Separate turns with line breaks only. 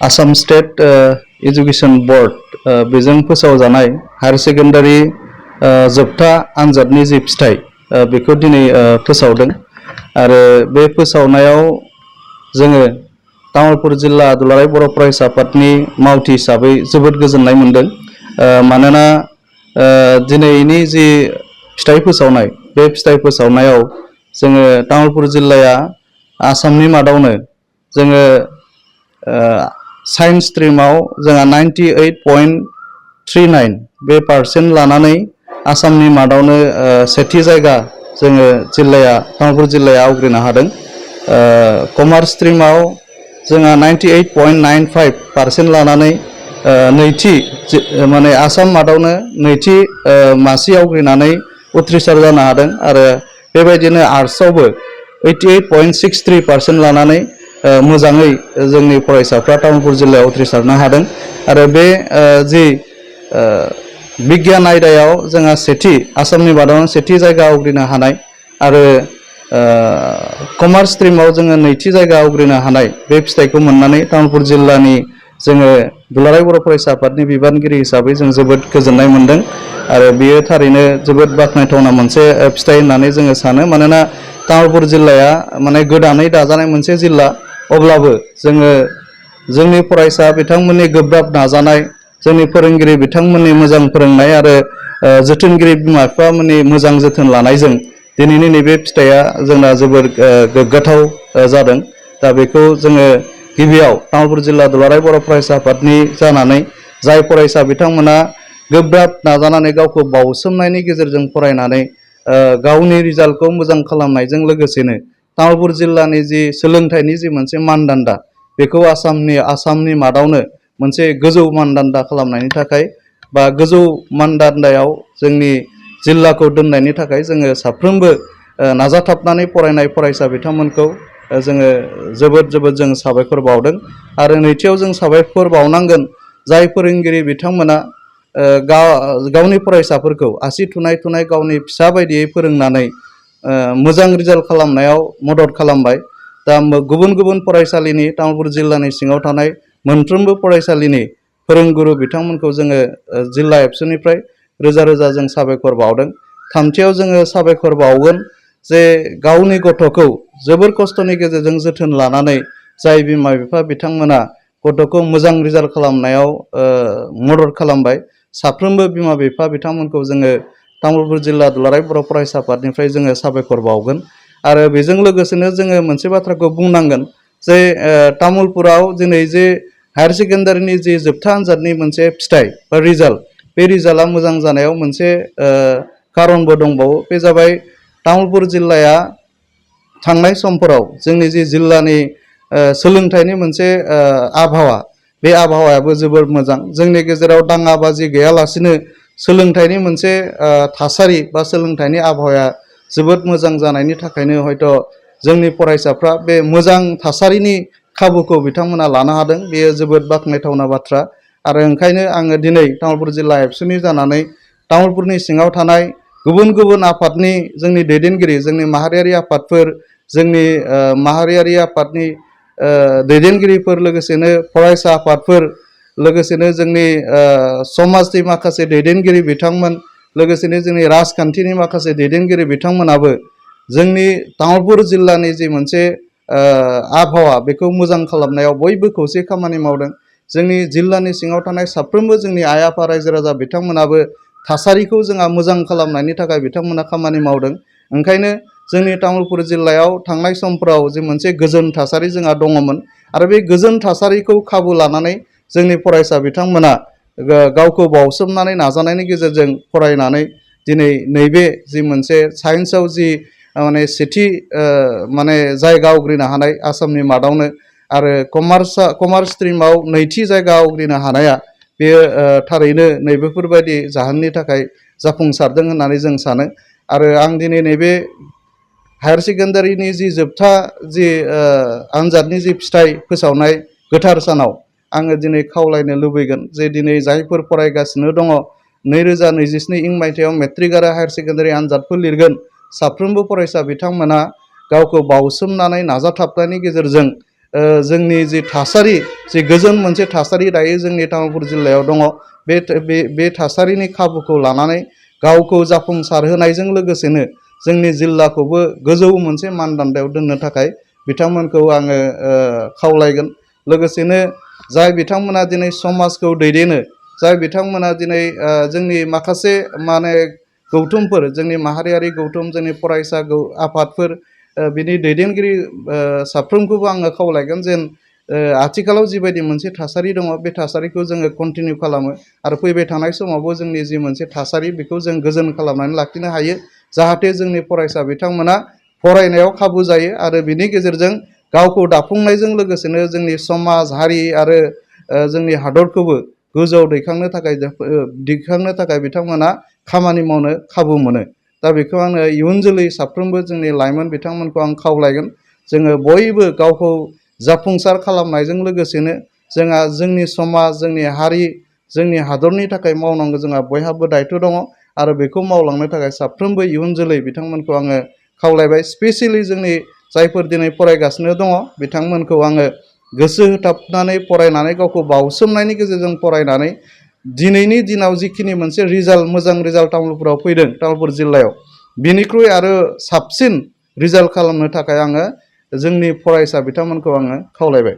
Assam state education board बेजों फोसावजानाय higher secondary जोबथा आनजादनि जि फिथाइ बेखौ दिनै फोसावदों आरो बे फोसावनायाव जोङो तामुलपुर जिल्ला दुलाराय बर' फरायसा आफादनि मावथि हिसाबै जोबोद गोजोननाय मोनदों मानोना दिनैनि जि फिथाइ फोसावनाय बे फिथाइ फोसावनायाव जोङो तामुलपुर जिल्लाया आसामनि मादावनो जोङो साइन्स स्ट्रिमाव जोंहा 98.39 बे पार्सेन्ट लानानै आसामनि मादावनो सेथि जायगा जोङो जिल्लाया तामुलपुर जिल्लाया आवग्रिनो हादों। कमार्स स्ट्रिमाव जोंहा 98.95% लानानै नैथि माने आसाम मादावनो नैथि मासि आवग्रिनानै उथ्रिसार जानो हादों आरो बेबायदिनो आर्ट्सआवबो 88.63% लानानै मोजाङै जोंनि फरायसाफ्रा तामुलपुर जिल्लायाव उथ्रिसारनो हादों आरो बे जि बिगियान आयदायाव जोंहा सेथि आसामनि मादावनो सेथि जायगा आवग्रिनो हानाय आरो कमार्स स्ट्रिमाव जोङो नैथि जायगा आवग्रिनो हानाय बे फिथाइखौ मोननानै तामुलपुर जिल्लानि जोङो दुलाराय बर' फरायसा आफादनि बिबानगिरि हिसाबै जों जोबोद गोजोननाय मोनदों आरो बेयो थारैनो जोबोद बाख्नायथावना मोनसे फिथाइ होननानै जोङो सानो मानोना तामुलपुर जिल्लाया माने गोदानै दाजानाय मोनसे जिल्ला अब्लाबो जोङो जोंनि फरायसा बिथांमोननि गोब्राब नाजानाय जोंनि फोरोंगिरि बिथांमोननि मोजां फोरोंनाय आरो जोथोनगिरि बिमा बिफामोननि मोजां जोथोन लानायजों दिनैनि नैबे फिथाइया जोंना जोबोर गोग्गाथाव जादों। दा बेखौ जोङो गिबियाव तामुलपुर जिल्ला दुलाराय बर' फरायसा आफादनि जानानै जाय फरायसा बिथांमोना गोब्राब नाजानानै गावखौ बावसोमनायनि गेजेरजों फरायनानै गावनि रिजाल्टखौ मोजां खालामनायजों लोगोसेनो तामुलपुर जिल्लानि जि सोलोंथाइनि जि मोनसे मानदान्दा बेखौ आसामनि मादावनो मोनसे गोजौ मानदान्दा खालामनायनि थाखाय बा गोजौ मानदान्दायाव जोंनि जिल्लाखौ दोननायनि थाखाय जोङो साफ्रोमबो नाजाथाबनानै फरायनाय फरायसा बिथांमोनखौ जोङो जोबोद जों साबायखर बावदों आरो नैथियाव जों साबायखर बावनांगोन जाय फोरोंगिरि बिथांमोना गावनि फरायसाफोरखौ आसि थुनाय गावनि फिसा बायदियै फोरोंनानै मोजां रिजाल्ट खालामनायाव मदद खालामबाय। दा गुबुन फरायसालिनि तामुलपुर जिल्लानि सिङाव थानाय मोनफ्रोमबो फरायसालिनि फोरोंगुरु बिथांमोनखौ जोङो जिल्ला एबसुनिफ्राय रोजा जों साबायखर बावदों। थामथियाव जोङो साबायखर बावगोन जे गावनि गथ'खौ जोबोर खस्थ'नि गेजेरजों जोथोन लानानै जाय बिमा बिफा बिथांमोना गथ'खौ मोजां रिजाल्ट खालामनायाव मदद खालामबाय साफ्रोमबो बिमा बिफा बिथांमोनखौ जोङो तामुलपुर जिल्ला दुलाराय बर' फरायसा आफादनिफ्राय जोङो साबायखर बावगोन आरो बेजों लोगोसेनो जोङो मोनसे बाथ्राखौ बुंनांगोन जे तामुलपुराव दिनै जे हायर सेकेन्डारिनि जि जोबथा आनजादनि मोनसे फिथाइ बा रिजाल्ट बे रिजाल्टआ मोजां जानायाव मोनसे खारनबो दंबावो बे जाबाय तामुलपुर जिल्लाया थांनाय समफोराव जोंनि जि जिल्लानि सोलोंथाइनि मोनसे आबहावा बे आबहावायाबो जोबोर मोजां जोंनि गेजेराव दाङाबाजि गैयालासिनो सोलोंथाइनि मोनसे थासारि बा सोलोंथाइनि आबहावाया जोबोद मोजां जानायनि थाखायनो हयथ' जोंनि फरायसाफ्रा बे मोजां थासारिनि खाबुखौ बिथांमोना लानो हादों बेयो जोबोद बाख्नायथावना बाथ्रा आरो ओंखायनो आङो दिनै तामुलपुर जिल्ला एबसुनि जानानै तामुलपुरनि सिङाव थानाय गुबुन आफादनि जोंनि दैदेनगिरि जोंनि माहारियारि आफादफोर जोंनि माहारियारि आफादनि दैदेनगिरिफोर लोगोसेनो फरायसा आफादफोर लोगोसेनो जोंनि समाजनि माखासे दैदेनगिरि बिथांमोन लोगोसेनो जोंनि राजखान्थिनि माखासे दैदेनगिरि बिथांमोनाबो जोंनि तामुलपुर जिल्लानि जि मोनसे आबहावा बेखौ मोजां खालामनायाव बयबो खौसे खामानि मावदों। जोंनि जिल्लानि सिङाव थानाय साफ्रोमबो जोंनि आइ आफा रायजो राजा बिथांमोनाबो थासारिखौ जोंहा मोजां खालामनायनि थाखाय बिथांमोना खामानि मावदों। ओंखायनो जोंनि तामुलपुर जिल्लायाव थांनाय समफ्राव जे मोनसे गोजोन थासारि जोंहा दङमोन आरो बे गोजोन थासारिखौ खाबु लानानै जोंनि फरायसा बिथांमोना गावखौ बावसोमनानै नाजानायनि गेजेरजों फरायनानै दिनै नैबे जि मोनसे साइन्सआव जि माने सेथि माने जायगा आवग्रिनो हानाय आसामनि मादावनो आरो कमार्स स्ट्रिमाव नैथि जायगा आवग्रिनो हानाया बेयो थारैनो नैबेफोरबायदि जाहोननि थाखाय जाफुंसारदों होननानै जों सानो आरो आं दिनै नैबे हायर सेकेन्डारिनि जि जोबथा जि आनजादनि जि फिथाइ फोसावनाय गोथार सानाव आङो दिनै खावलायनो लुबैगोन जे दिनै जायफोर फरायगासिनो दङ 2024 मायथाइयाव मेट्रिक आरो हायर सेकेन्डारि आनजादफोर लिरगोन साफ्रोमबो फरायसा बिथांमोना गावखौ बावसोमनानै नाजाथाबनायनि गेजेरजों जोंनि जि थासारि जि गोजोन मोनसे थासारि दायो जोंनि तामुलपुर जिल्लायाव दङ बे थासारिनि खाबुखौ लानानै गावखौ जाफुंसारहोनायजों लोगोसेनो जोंनि जिल्लाखौबो गोजौ मोनसे मानदान्दायाव दोननो थाखाय बिथांमोनखौ आङो खावलायगोन। लोगोसेनो जाय बिथांमोना दिनै समाजखौ दैदेनो, जाय बिथांमोना दिनै जोंनि माखासे गौथुमफोर, जोंनि माहारियारि गौथुम, जोंनि फरायसा आफादफोर, बिनि दैदेनगिरि साफ्रोमखौबो आङो खावलायगोन जेन आथिखालाव जिबायदि मोनसे थासारि दङ बे थासारिखौ जोङो कन्टिनिउ खालामो आरो फैबाय थानाय समावबो जोंनि जि मोनसे थासारि बेखौ जों गोजोन खालामनानै लाखिनो हायो, जाहाथे जोंनि फरायसा बिथांमोना फरायनायाव खाबु जायो आरो बिनि गेजेरजों गावखौ दाफुंनायजों लोगोसेनो जोंनि समाज, हारि आरो जोंनि हादरखौबो गोजौआव दैखांनो थाखाय बिथांमोना खामानि मावनो खाबु मोनो। दा बेखौ आङो इयुन जोलै साफ्रोमबो जोंनि लाइमोन बिथांमोनखौ आं खावलायगोन, जोङो बयबो गावखौ जाफुंसार खालामनायजों लोगोसेनो जोंहा जोंनि समाज, जोंनि हारि, जोंनि हादरनि थाखाय मावनांगौ जोंहा बयहाबो दायथ' दङ आरो बेखौ मावलांनो थाखाय साफ्रोमबो इयुन जोलै बिथांमोनखौ आङो खावलायबाय। स्पेसियेलि जोंनि जायफोर दिनै फरायगासिनो दङ बिथांमोनखौ आङो गोसो होथाबनानै फरायनानै, गावखौ बावसोमनायनि गेजेरजों फरायनानै दिनैनि दिनाव जिखिनि मोनसे मोजां रिजाल्ट तामुलपुराव फैदों, तामुलपुर जिल्लायाव, बिनिख्रुइ आरो साबसिन रिजाल्ट खालामनो थाखाय आङो जोंनि फरायसा बिथांमोनखौ आङो खावलायबाय।